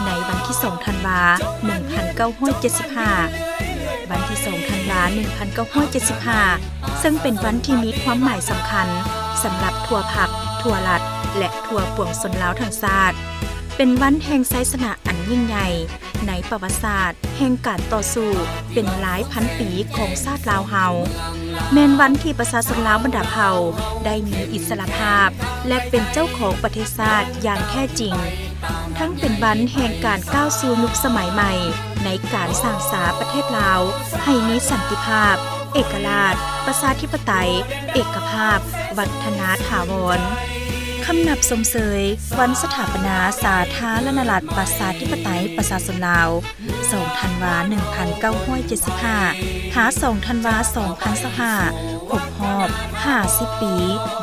ໃນວັນທີສອງທັນວາ ໜຶ່ງພັນເກົ້າຮ້ອຍເຈັດສິບຫ້າ. ວັນທີສອງທັນວາ ໜຶ່ງພັນເກົ້າຮ້ອຍເຈັດສິບຫ້າ ເຊິ່ງເປັນວັນທີ່ມີຄວາມໝາຍສຳຄັນສຳລັບທົ່ວພັກ, ທົ່ວລັດ ແລະ ທົ່ວປວງຊົນລາວທັງຊາດ, ເປັນວັນແຫ່ງໄຊຊະນະອັນຍິ່ງໃຫຍ່ໃນປະຫວັດສາດແຫ່ງການຕໍ່ສູ້ເປັນຫຼາຍພັນປີຂອງຊາດລາວເຮົາ, ແມ່ນວັນທີ່ປະຊາຊົນລາວບັນດາເຜົ່າໄດ້ມີອິດສະຫຼະພາບ ແລະ ເປັນເຈົ້າຂອງປະເທດຊາດຢ່າງແທ້ຈິງ, ທັງເປັນວັນແຫ່ງການກ້າວສູ່ຍຸກສະໄໝໃໝ່ໃນການສ້າງສາປະເທດລາວໃຫ້ມີສັນຕິພາບ, ເອກະລາດ, ປະຊາທິປະໄຕ, ເອກະພາບ, ວັດທະນາຖາວອນ. ຄຳນັບຊົມເຊີຍວັນສະຖາປະນາສາທາລະນະລັດປະຊາທິປະໄຕປະຊາຊົນລາວ ສອງທັນວາ ໜຶ່ງພັນເກົ້າຮ້ອຍເຈັດສິບຫ້າ ຫາ ສອງທັນວາ ສອງພັນຊາວຫ້າ ຄົບຮອບຫ້າສິບປີ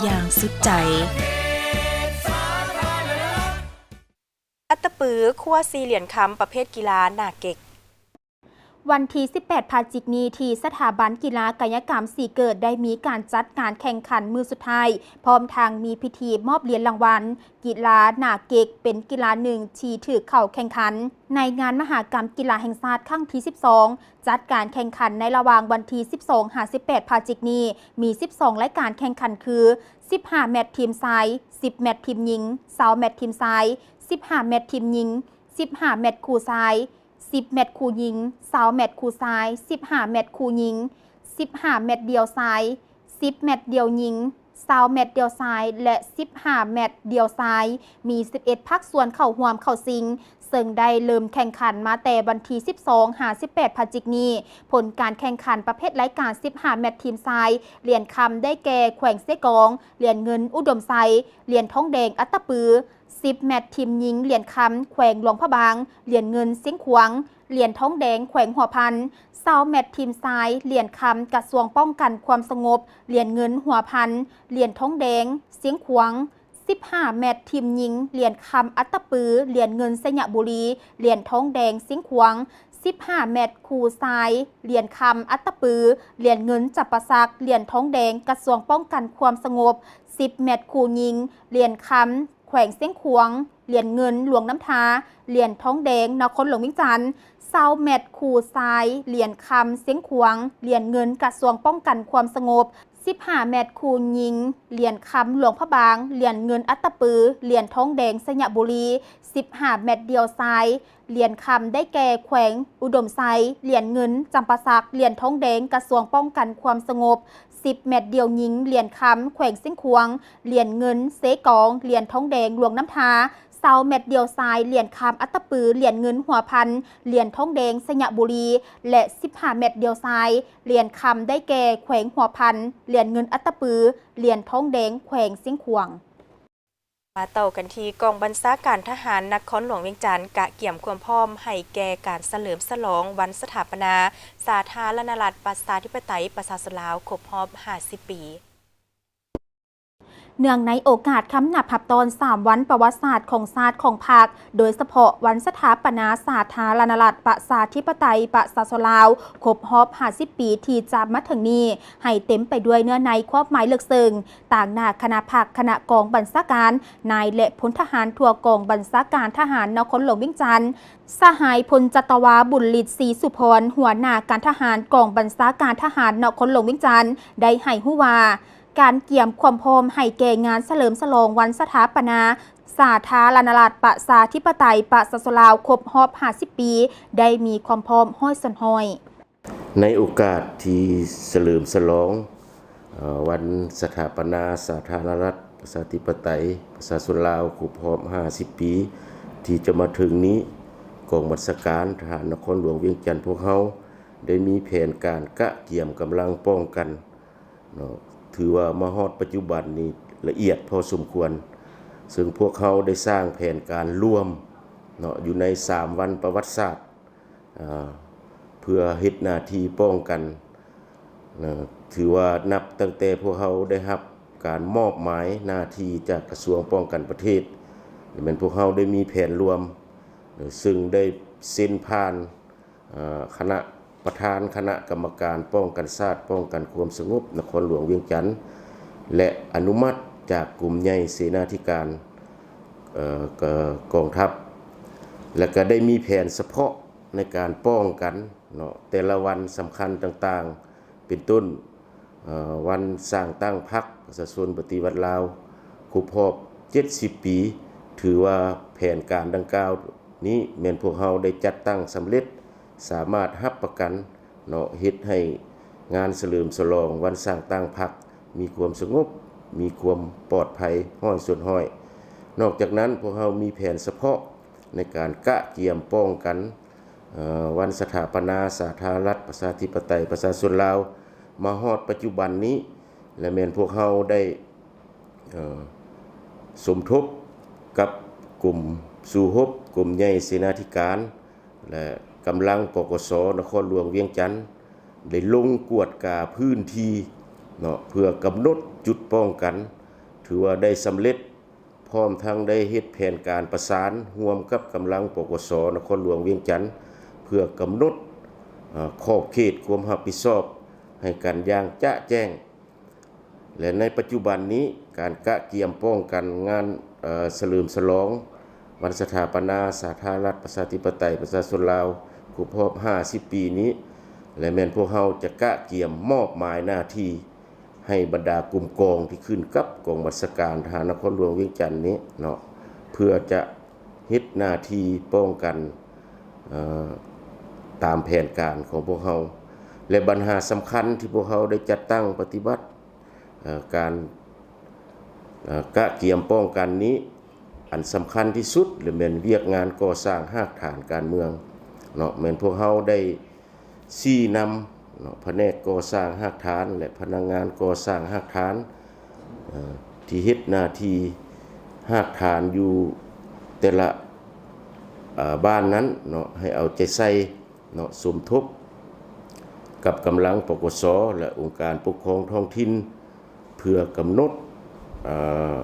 ຢ່າງສຸດໃຈ. ອັດຕະປື ຄວ້າສີ່ຫຼຽນຄຳປະເພດກິລາໜາເກັກ. ວັນທີສິບແປດພະຈິກນີ້ ທີ່ສະຖາບັນກິລາກາຍະກຳສີເກີດ ໄດ້ມີການຈັດການແຂ່ງຂັນມື້ສຸດທ້າຍ ພ້ອມທັງມີພິທີມອບຫຼຽນລາງວັນກິລາໜາເກັກ ເປັນກິລາໜຶ່ງທີ່ຖືກເຂົ້າແຂ່ງຂັນໃນງານມະຫາກຳກິລາແຫ່ງຊາດຄັ້ງທີສິບສອງ ຈັດການແຂ່ງຂັນໃນລະຫວ່າງວັນທີສິບສອງຫາສິບແປດພະຈິກນີ້ ມີສິບສອງລາຍການແຂ່ງຂັນຄື ສິບຫ້າແມັດທີມຊາຍ, ສິບແມັດທີມຍິງ, ຊາວແມັດທີມຊາຍ, ສິບຫ້າແມັດທີມຍິງ, ສິບຫ້າແມັດຄູ່ຊາຍ, ສິບແມັດຄູ່ຍິງ, ຊາວແມັດຄູ່ຊາຍ, ສິບຫ້າແມັດຄູ່ຍິງ, ສິບຫ້າແມັດດ່ຽວຊາຍ, ສິບແມັດດ່ຽວຍິງ, ຊາວແມັດດ່ຽວຊາຍ ແລະ ສິບຫ້າແມັດດ່ຽວຊາຍ, ມີສິບເອັດພາກສ່ວນເຂົ້າຮ່ວມເຂົ້າຊິງ, ເຊິ່ງໄດ້ເລີ່ມແຂ່ງຂັນມາແຕ່ວັນທີສິບສອງຫາສິບແປດພະຈິກນີ້. ຜົນການແຂ່ງຂັນປະເພດລາຍການສິບຫ້າແມັດທີມຊາຍ, ຫຼຽນຄຳໄດ້ແກ່ແຂວງເຊກອງ, ຫຼຽນເງິນອຸດົມໄຊ, ຫຼຽນທອງແດງອັດຕະປື, ສິບແມັດທີມຍິງ, ຫຼຽນຄຳແຂວງຫຼວງພະບາງ, ຫຼຽນເງິນຊຽງຂວາງ, ຫຼຽນທອງແດງແຂວງຫົວພັນ, ຊາວແມັດທີມຊາຍ, ຫຼຽນຄຳກະຊວງປ້ອງກັນຄວາມສະຫງົບ, ຫຼຽນເງິນຫົວພັນ, ຫຼຽນທອງແດງຊຽງຂວາງ, ສິບຫ້າແມັດທີມຍິງ, ຫຼຽນຄຳອັດຕະປື, ຫຼຽນເງິນໄຊຍະບູລີ, ຫຼຽນທອງແດງຊຽງຂວາງ, ສິບຫ້າແມັດຄູ່ຊາຍ, ຫຼຽນຄຳອັດຕະປື, ຫຼຽນເງິນຈຳປາສັກ, ຫຼຽນທອງແດງກະຊວງປ້ອງກັນຄວາມສະຫງົບ, ສິບແມັດຄູ່ຍິງ, ຫຼຽນຄຳ ແຂວງຊຽງຂວາງ, ຫຼຽນເງິນ ຫຼວງນ້ຳທາ, ຫຼຽນທອງແດງ ນະຄອນຫຼວງວຽງຈັນ, ຊາວແມັດຄູ່ຊາຍ, ຫຼຽນຄຳ ຊຽງຂວາງ, ຫຼຽນເງິນ ກະຊວງປ້ອງກັນຄວາມສະຫງົບ, ສິບຫ້າແມັດຄູ່ຍິງ, ຫຼຽນຄຳ ຫຼວງພະບາງ, ຫຼຽນເງິນ ອັດຕະປື, ຫຼຽນທອງແດງ ໄຊຍະບູລີ, ສິບຫ້າແມັດດ່ຽວຊາຍ, ຫຼຽນຄຳ ໄດ້ແກ່ ແຂວງອຸດົມໄຊ, ຫຼຽນເງິນ ຈຳປາສັກ, ຫຼຽນທອງແດງ ກະຊວງປ້ອງກັນຄວາມສະຫງົບ, ສິບແມັດດ່ຽວຍິງ, ຫຼຽນຄຳ ແຂວງຊຽງຂວາງ, ຫຼຽນເງິນ ເຊກອງ, ຫຼຽນທອງແດງ ຫຼວງນ້ຳທາ, ຊາວແມັດດ່ຽວຊາຍ, ຫຼຽນຄຳ ອັດຕະປື, ຫຼຽນເງິນ ຫົວພັນ, ຫຼຽນທອງແດງ ໄຊຍະບູລີ ແລະ ສິບຫ້າແມັດດ່ຽວຊາຍ, ຫຼຽນຄຳ ໄດ້ແກ່ ແຂວງຫົວພັນ, ຫຼຽນເງິນ ອັດຕະປື, ຫຼຽນທອງແດງ ແຂວງຊຽງຂວາງ. ມາຕໍ່ກັນທີ່ ກອງບັນຊາການທະຫານນະຄອນຫຼວງວຽງຈັນ ກະກຽມຄວາມພ້ອມໃຫ້ແກ່ການສະເຫຼີມສະຫຼອງວັນສະຖາປະນາສາທາລະນະລັດ ປະຊາທິປະໄຕ ປະຊາຊົນລາວ ຄົບຮອບຫ້າສິບປີ. ເນື່ອງໃນໂອກາດຄຳນັບຮັບຕ້ອນສາມວັນປະຫວັດສາດຂອງຊາດຂອງພັກ, ໂດຍສະເພາະວັນສະຖາປະນາສາທາລະນະລັດ ປະຊາທິປະໄຕ ປະຊາຊົນລາວ ຄົບຮອບຫ້າສິບປີທີ່ຈະມາເຖິງນີ້ ໃຫ້ເຕັມໄປດ້ວຍເນື້ອໃນຄວາມໝາຍເລິກເຊິ່ງ, ຕາງໜ້າຄະນະພັກ, ຄະນະກອງບັນຊາການ, ນາຍ ແລະ ພົນທະຫານທົ່ວກອງບັນຊາການທະຫານນະຄອນຫຼວງວຽງຈັນ, ສະຫາຍ ພົນຈັດຕະວາ ບຸນລິດ ສີສຸພອນ, ຫົວໜ້າການທະຫານກອງບັນຊາການທະຫານນະຄອນຫຼວງວຽງຈັນ ໄດ້ໃຫ້ຮູ້ວ່າ ການກຽມຄວາມພ້ອມໃຫ້ແກ່ງານສະເຫຼີມສະຫຼອງວັນສະຖາປະນາສາທາລະນະລັດ ປະຊາທິປະໄຕ ປະຊາຊົນລາວ ຄົບຮອບຫ້າສິບປີ ໄດ້ມີຄວາມພ້ອມຮ້ອຍສ່ວນຮ້ອຍ. ໃນໂອກາດທີ່ສະເຫຼີມສະຫຼອງ ເອີ ວັນສະຖາປະນາສາທາລະນະລັດ ປະຊາທິປະໄຕ ປະຊາຊົນລາວ ຄົບຮອບຫ້າສິບປີ ທີ່ຈະມາເຖິງນີ້, ກອງບັນຊາການທະຫານນະຄອນຫຼວງວຽງຈັນພວກເຮົາ ໄດ້ມີແຜນການກະກຽມກຳລັງປ້ອງກັນເນາະ, ຖືວ່າມາຮອດປັດຈຸບັນນີ້ລະອຽດພໍສົມຄວນ, ເຊິ່ງພວກເຮົາໄດ້ສ້າງແຜນການລວມເນາະ ຢູ່ໃນສາມວັນປະຫວັດສາດ ເພື່ອເຮັດໜ້າທີ່ປ້ອງກັນ. ຖືວ່ານັບຕັ້ງແຕ່ພວກເຮົາໄດ້ຮັບການມອບໝາຍໜ້າທີ່ຈາກກະຊວງປ້ອງກັນປະເທດ, ແມ່ນພວກເຮົາໄດ້ມີແຜນລວມ, ເຊິ່ງໄດ້ເຊັນຜ່ານ ຄະນະປະທານຄະນະກຳມະການປ້ອງກັນຊາດ, ປ້ອງກັນຄວາມສະຫງົບນະຄອນຫຼວງວຽງຈັນ ແລະ ອະນຸມັດຈາກກົມໃຫຍ່ເສນາທິການ ເອີ ກ- ກອງທັບ ແລະ ກະໄດ້ມີແຜນສະເພາະໃນການປ້ອງກັນເນາະ ແຕ່ລະວັນສຳຄັນຕ່າງໆ ເປັນຕົ້ນ ເອີ ວັນສ້າງຕັ້ງພັກປະຊາຊົນປະຕິວັດລາວ ຄົບຮອບເຈັດສິບປີ, ຖືວ່າແຜນການດັ່ງກ່າວນີ້ແມ່ນພວກເຮົາໄດ້ຈັດຕັ້ງສຳເລັດ, ສາມາດຮັບປະກັນເນາະ ເຮັດໃຫ້ງານສະເຫຼີມສະຫຼອງວັນສ້າງຕັ້ງພັກມີຄວາມສະຫງົບ, ມີຄວາມປອດໄພຮ້ອຍສ່ວນຮ້ອຍ. ນອກຈາກນັ້ນ, ພວກເຮົາມີແຜນສະເພາະໃນການກະກຽມປ້ອງກັນ ເອີ ວັນສະຖາປະນາສາທາລະນະລັດ ປະຊາທິປະໄຕ ປະຊາຊົນລາວ ມາຮອດປັດຈຸບັນນີ້ ແລະ ແມ່ນພວກເຮົາໄດ້ ເອີ ສົມທົບກັບກົມສູ້ຮົບ ກົມໃຫຍ່ເສນາທິການ ແລະ ກຳລັງ ປກສ ນະຄອນຫຼວງວຽງຈັນ ໄດ້ລົງກວດກາພື້ນທີ່ເນາະ ເພື່ອກຳນົດຈຸດປ້ອງກັນ ຖືວ່າໄດ້ສຳເລັດ. ພ້ອມທັງໄດ້ເຮັດແຜນການປະສານຮ່ວມກັບກຳລັງ ປກສ ນະຄອນຫຼວງວຽງຈັນ ເພື່ອກຳນົດ ເອີ ຂອບເຂດຄວາມຮັບຜິດຊອບໃຫ້ກັນຢ່າງຈະແຈ້ງ ແລະ ໃນປັດຈຸບັນນີ້ ການກະກຽມປ້ອງກັນງານ ເອີ ສະເຫຼີມສະຫຼອງວັນສະຖາປະນາສາທາລະນະລັດ ປະຊາທິປະໄຕ ປະຊາຊົນລາວ ຄົບຮອບຫ້າສິບປີນີ້ ແລະ ແມ່ນພວກເຮົາຈະກະກຽມມອບໝາຍໜ້າທີ່ ໃຫ້ບັນດາກົມກອງທີ່ຂຶ້ນກັບກອງບັນຊາການທະຫານນະຄອນຫຼວງວຽງຈັນນີ້ເນາະ ເພື່ອຈະເຮັດໜ້າທີ່ປ້ອງກັນ ເອີ ຕາມແຜນການຂອງພວກເຮົາ ແລະ ບັນຫາສຳຄັນທີ່ພວກເຮົາໄດ້ຈັດຕັ້ງປະຕິບັດ ເອີ ການ ເອີ ກະກຽມປ້ອງກັນນີ້ ອັນສຳຄັນທີ່ສຸດ ແລະ ແມ່ນວຽກງານກໍ່ສ້າງຮາກຖານການເມືອງເນາະ ແມ່ນພວກເຮົາໄດ້ ຊີ້ນຳເນາະ ພະແນກກໍ່ສ້າງຮາກຖານ ແລະ ພະນັກງານກໍ່ສ້າງຮາກຖານ ເອີ ທີ່ເຮັດໜ້າທີ່ຮາກຖານຢູ່ແຕ່ລະ ເອີ ບ້ານນັ້ນເນາະ ໃຫ້ເອົາໃຈໃສ່ເນາະ ສົມທົບກັບກຳລັງ ປກສ ແລະ ອົງການປົກຄອງທ້ອງຖິ່ນ ເພື່ອກຳນົດ ເອີ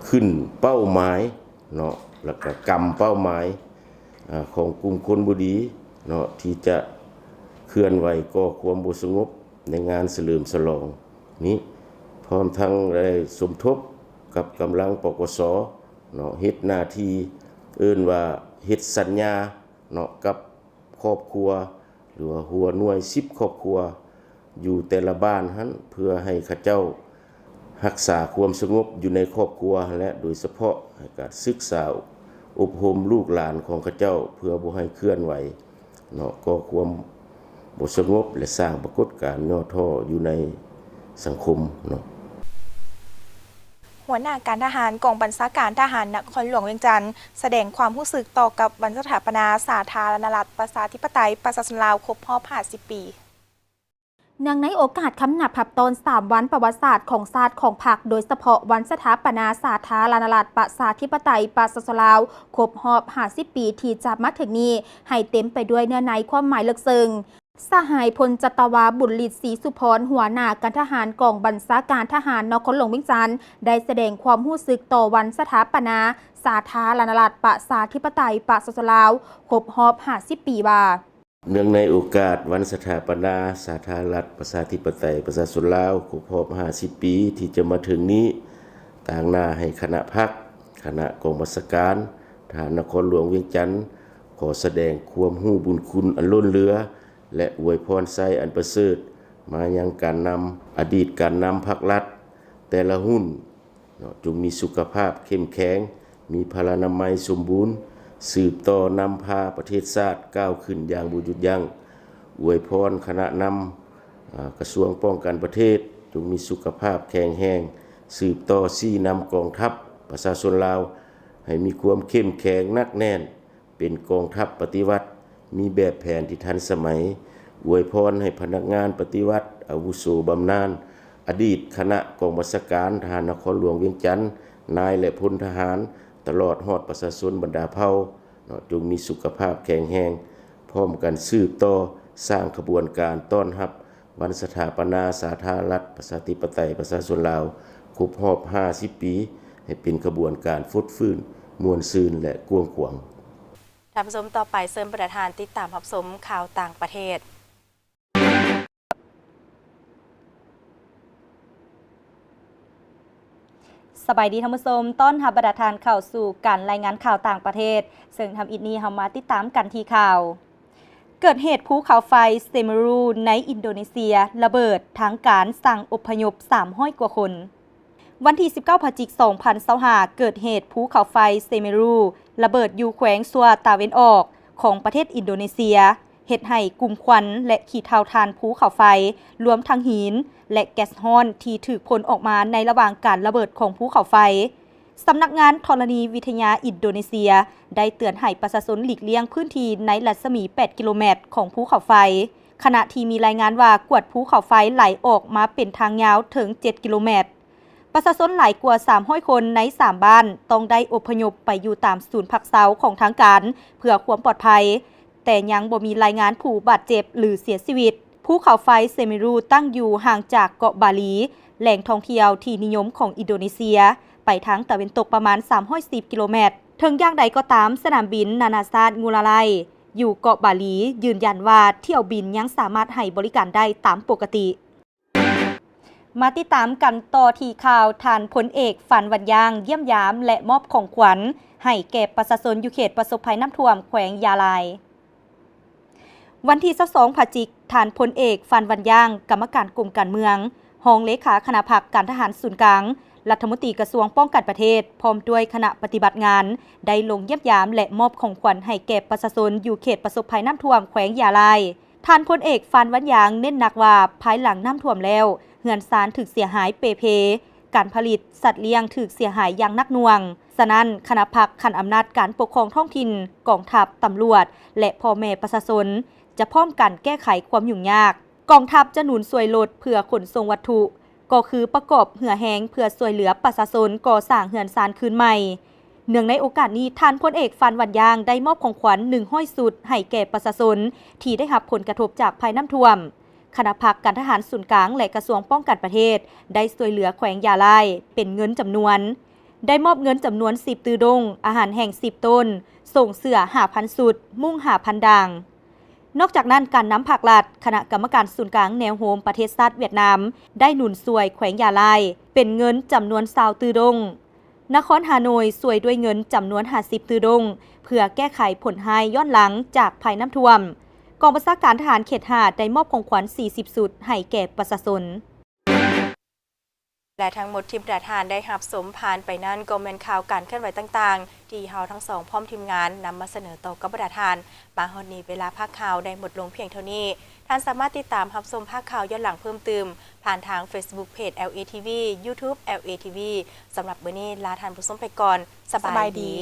ຂຶ້ນເປົ້າໝາຍເນາະ ແລ້ວກະກຳເປົ້າໝາຍ ເອີ ຂອງກຸ່ມຄົນບໍ່ດີເນາະ ທີ່ຈະເຄື່ອນໄຫວກໍ່ຄວາມບໍ່ສະຫງົບໃນງານສະເຫຼີມສະຫຼອງນີ້ ພ້ອມທັງໄດ້ສົມທົບກັບກຳລັງ ປກສ ເ ເນາະ ເຮັດໜ້າທີ່ເອີ້ນວ່າເຮັດສັນຍາເນາະ ກັບຄອບຄົວ ຫຼືວ່າຫົວໜ່ວຍສິບຄອບຄົວ ຢູ່ແຕ່ລະບ້ານຫັ້ນ ເພື່ອໃຫ້ເຂົາເຈົ້າຮັກສາຄວາມສະຫງົບຢູ່ໃນຄອບຄົວ ແລະ ໂດຍສະເພາະໃຫ້ການສຶກສາອົບຮົມລູກຫຼານຂອງເຂົາເຈົ້າ ເພື່ອບໍ່ໃຫ້ເຄື່ອນໄຫວເນາະ ກໍ່ຄວາມບໍ່ສະຫງົບ ແລະ ສ້າງປາກົດການຫຍໍ້ທໍ້ຢູ່ໃນສັງຄົມເນາະ. ຫົວໜ້າການທະຫານກອງບັນຊາການທະຫານນະຄອນຫຼວງວຽງຈັນ ສະແດງຄວາມຮູ້ສຶກຕໍ່ກັບວັນສະຖາປະນາສາທາລະນະລັດ ປະຊາທິປະໄຕ ປະຊາຊົນລາວ ຄົບຮອບຫ້າສິບປີ. ເນື່ອງໃນໂອກາດຄຳນັບຮັບຕ້ອນສາມວັນປະຫວັດສາດຂອງຊາດຂອງພັກ ໂດຍສະເພາະວັນສະຖາປະນາສາທາລະນະລັດ ປະຊາທິປະໄຕ ປະຊາຊົນລາວ ຄົບຮອບຫ້າສິບປີທີ່ຈະມາເຖິງນີ້ ໃຫ້ເຕັມໄປດ້ວຍເນື້ອໃນຄວາມໝາຍເລິກເຊິ່ງ. ສະຫາຍພົນຈັດຕະວາ ບຸນລິດ ສີສຸພອນ ຫົວໜ້າການທະຫານກອງບັນຊາການທະຫານນະຄອນຫຼວງວຽງຈັນ ໄດ້ສະແດງຄວາມຮູ້ສຶກຕໍ່ວັນສະຖາປະນາສາທາລະນະລັດ ປະຊາທິປະໄຕ ປະຊາຊົນລາວ ຄົບຮອບຫ້າສິບປີວ່າ. ເນື່ອງໃນໂອກາດວັນສະຖາປະນາສາທາລະນະລັດ ປະຊາທິປະໄຕ ປະຊາຊົນລາວ ຄົບຮອບຫ້າສິບປີທີ່ຈະມາເຖິງນີ້, ຕາງໜ້າໃຫ້ຄະນະພັກ, ຄະນະກອງບັນຊາການທະຫານນະຄອນຫຼວງວຽງຈັນ ຂໍສະແດງຄວາມຮູ້ບຸນຄຸນອັນລົ້ນເຫຼືອ ແລະ ອວຍພອນໄຊອັນປະເສີດມາຍັງການນຳ, ອະດີດການນຳພັກລັດແຕ່ລະຮຸ່ນເນາະ, ຈົ່ງມີສຸຂະພາບເຂັ້ມແຂງ, ມີພະລານາໄມສົມບູນ, ສືບຕໍ່ນຳພາປະເທດຊາດກ້າວຂຶ້ນຢ່າງບໍ່ຢຸດຢັ້ງ. ອວຍພອນຄະນະນຳ, ອາ, ກະຊວງປ້ອງກັນປະເທດ, ຈົ່ງມີສຸຂະພາບແຂງແຮງ, ສືບຕໍ່ຊີ້ນຳກອງທັບປະຊາຊົນລາວ ໃຫ້ມີຄວາມເຂັ້ມແຂງໜັກແໜ້ນ, ເປັນກອງທັບປະຕິວັດ ມີແບບແຜນທີ່ທັນສະໄໝ, ອວຍພອນໃຫ້ພະນັກງານປະຕິວັດ ອາວຸໂສບຳນານ, ອະດີດຄະນະກອງບັນຊາການທະຫານນະຄອນຫຼວງວຽງຈັນ, ນາຍ ແລະ ພົນທະຫານ, ຕະຫຼອດຮອດປະຊາຊົນບັນດາເຜົ່າເນາະ, ຈົ່ງມີສຸຂະພາບແຂງແຮງ, ພ້ອມກັນສືບຕໍ່ສ້າງຂະບວນການຕ້ອນຮັບ ວັນສະຖາປະນາສາທາລະນະລັດ ປະຊາທິປະໄຕ ປະຊາຊົນລາວ ຄົບຮອບຫ້າສິບປີ ໃຫ້ເປັນຂະບວນການຟົດຟື້ນ, ມ່ວນຊື່ນ ແລະ ກວ້າງຂວາງ. ທ່ານຜູ້ຊົມ, ຕໍ່ໄປເຊີນບັນດາທ່ານຕິດຕາມຮັບຊົມຂ່າວຕ່າງປະເທດ. ສະບາຍດີທ່ານຜູ້ຊົມ, ຕ້ອນຮັບບັນດາທ່ານເຂົ້າສູ່ການລາຍງານຂ່າວຕ່າງປະເທດ, ເຊິ່ງທຳອິດນີ້ເຮົາມາຕິດຕາມກັນທີ່ຂ່າວ. ເກີດເຫດພູເຂົາໄຟເຊເມຣູໃນອິນໂດເນເຊຍລະເບີດ, ທາງການສັ່ງອົບພະຍົບສາມຮ້ອຍກວ່າຄົນ. ວັນທີສິບເກົ້າ ພະຈິກ ສອງພັນຊາວຫ້າ ເກີດເຫດພູເຂົາໄຟເຊເມຣູລະເບີດຢູ່ແຂວງຊວາຕາເວັນອອກຂອງປະເທດອິນໂດເນເຊຍ, ເຮັດໃຫ້ກຸ່ມຄວັນ ແລະ ຂີ້ເຖົາຖ່ານພູເຂົາໄຟ, ລວມທັງຫີນ ແລະ ແກັສຮ້ອນທີ່ຖືກພົ່ນອອກມາໃນລະຫວ່າງການລະເບີດຂອງພູເຂົາໄຟ. ສຳນັກງານທໍລະນີວິທະຍາອິນໂດເນເຊຍ ໄດ້ເຕືອນໃຫ້ປະຊາຊົນຫຼີກລ່ຽງພື້ນທີ່ໃນລັດສະໝີແປດກິໂລແມັດຂອງພູເຂົາໄຟ, ຂະນະທີ່ມີລາຍງານວ່າກວດພູເຂົາໄຟໄຫຼອອກມາເປັນທາງຍາວເຖິງເຈັດກິໂລແມັດ. ປະຊາຊົນຫຼາຍກວ່າສາມຮ້ອຍຄົນໃນສາມບ້ານ ຕ້ອງໄດ້ອົບພະຍົບໄປຢູ່ຕາມສູນພັກເຊົາຂອງທາງການເພື່ອຄວາມປອດໄພ, ແຕ່ຍັງບໍ່ມີລາຍງານຜູ້ບາດເຈັບ ຫຼື ເສຍຊີວິດ. ພູເຂົາໄຟເຊເມຣູຕັ້ງຢູ່ຫ່າງຈາກເກາະບາລີ, ແຫຼ່ງທ່ອງທ່ຽວທີ່ນິຍົມຂອງອິນໂດເນເຊຍ, ໄປທາງຕາເວັນຕົກປະມານສາມຮ້ອຍສິບກິໂລແມັດ. ເຖິງຢ່າງໃດກໍຕາມ, ສະໜາມບິນນານາຊາດງູລາໄລ ຢູ່ເກາະບາລີ ຢືນຢັນວ່າຖ້ຽວບິນຍັງສາມາດໃຫ້ບໍລິການໄດ້ຕາມປົກກະຕິ. ມາຕິດຕາມກັນຕໍ່ທີ່ຂ່າວ, ທ່ານພົນເອກ ຟານ ວັນຢາງ ຢ້ຽມຢາມ ແລະ ມອບຂອງຂວັນໃຫ້ແກ່ປະຊາຊົນຢູ່ເຂດປະສົບໄພນ້ຳຖ້ວມແຂວງຢາລາຍ. ວັນທີຊາວສອງ ພະຈິກ, ທ່ານພົນເອກ ຟານ ວັນຢາງ ກຳມະການກົມການເມືອງ, ຮອງເລຂາຄະນະພັກການທະຫານສູນກາງ, ລັດຖະມົນຕີກະຊວງປ້ອງກັນປະເທດ ພ້ອມດ້ວຍຄະນະປະຕິບັດງານ ໄດ້ລົງຢ້ຽມຢາມ ແລະ ມອບຂອງຂວັນໃຫ້ແກ່ປະຊາຊົນຢູ່ເຂດປະສົບໄພນ້ຳຖ້ວມແຂວງຢາລາຍ. ທ່ານພົນເອກ ຟານ ວັນຢາງ ເນັ້ນໜັກວ່າ ພາຍຫຼັງນ້ຳຖ້ວມແລ້ວ, ເຮືອນຊານຖືກເສຍຫາຍເປ່ເພ, ການຜະລິດ, ສັດລ້ຽງຖືກເສຍຫາຍຢ່າງໜັກໜ່ວງ. ສະນັ້ນ, ຄະນະພັກຂັ້ນອຳນາດການປົກຄອງທ້ອງຖິ່ນ, ກອງທັບ, ຕຳຫຼວດ ແລະ ພໍ່ແມ່ປະຊາຊົນ ຈະພ້ອມກັນແກ້ໄຂຄວາມຫຍຸ້ງຍາກ. ກອງທັບຈະໜູນຊ່ວຍລົດເພື່ອຂົນສົ່ງວັດຖຸ, ກໍຄືປະກອບເຮືອແຮງເພື່ອຊ່ວຍເຫຼືອປະຊາຊົນກໍ່ສ້າງເຮືອນຊານຄືນໃໝ່. ເນື່ອງໃນໂອກາດນີ້, ທ່ານພົນເອກ ຟານ ວັນຢາງ ໄດ້ມອບຂອງຂວັນ ໜຶ່ງຮ້ອຍຊຸດໃຫ້ແກ່ປະຊາຊົນທີ່ໄດ້ຮັບຜົນກະທົບຈາກໄພນ້ຳຖ້ວມ. ຄະນະພັກການທະຫານສູນກາງ ແລະ ກະຊວງປ້ອງກັນປະເທດ ໄດ້ຊ່ວຍເຫຼືອແຂວງຢາລາຍເປັນເງິນຈຳນວນ, ໄດ້ມອບເງິນຈຳນວນສິບຕື້ດົງ, ອາຫານແຫ້ງສິບໂຕນ, ໂສ້ງເສື້ອຫ້າພັນຊຸດ, ມຸ້ງຫ້າພັນດາງ. ນອກຈາກນັ້ນ, ການນຳພາກລັດ, ຄະນະກຳມະການສູນກາງແນວໂຮມປະເທດຊາດຫວຽດນາມ ໄດ້ໜູນຊ່ວຍແຂວງຢາລາຍເປັນເງິນຈຳນວນຊາວຕື້ດົງ, ນະຄອນຮ່າໂນ້ຍຊ່ວຍດ້ວຍເງິນຈຳນວນຫ້າສິບຕື້ດົງ ເພື່ອແກ້ໄຂຜົນຮ້າຍຍ້ອນຫຼັງຈາກໄພນ້ຳຖ້ວມ. ກອງບັນຊາການທະຫານເຂດຫ້າ ໄດ້ມອບຂອງຂວັນສີ່ສິບຊຸດໃຫ້ແກ່ປະຊາຊົນ. ແລະ ທັງໝົດທີ່ບັນດາທ່ານໄດ້ຮັບຊົມຜ່ານໄປນັ້ນ ກໍແມ່ນຂ່າວການເຄື່ອນໄຫວຕ່າງໆ ທີ່ເຮົາທັງສອງພ້ອມທີມງານນຳມາສະເໜີຕໍ່ກັບບັນດາທ່ານ. ມາຮອດນີ້ເວລາພາກຂ່າວໄດ້ໝົດລົງພຽງເທົ່ານີ້. ທ່ານສາມາດຕິດຕາມຮັບຊົມພາກຂ່າວຍ້ອນຫຼັງເພີ່ມຕື່ມ ຜ່ານທາງ Facebook Page ແອລເອ ທີ ວີ YouTube ແອລເອ ທີ ວີ. ສຳລັບມື້ນີ້ລາທ່ານຜູ້ຊົມໄປກ່ອນ. ສະບາຍດີ.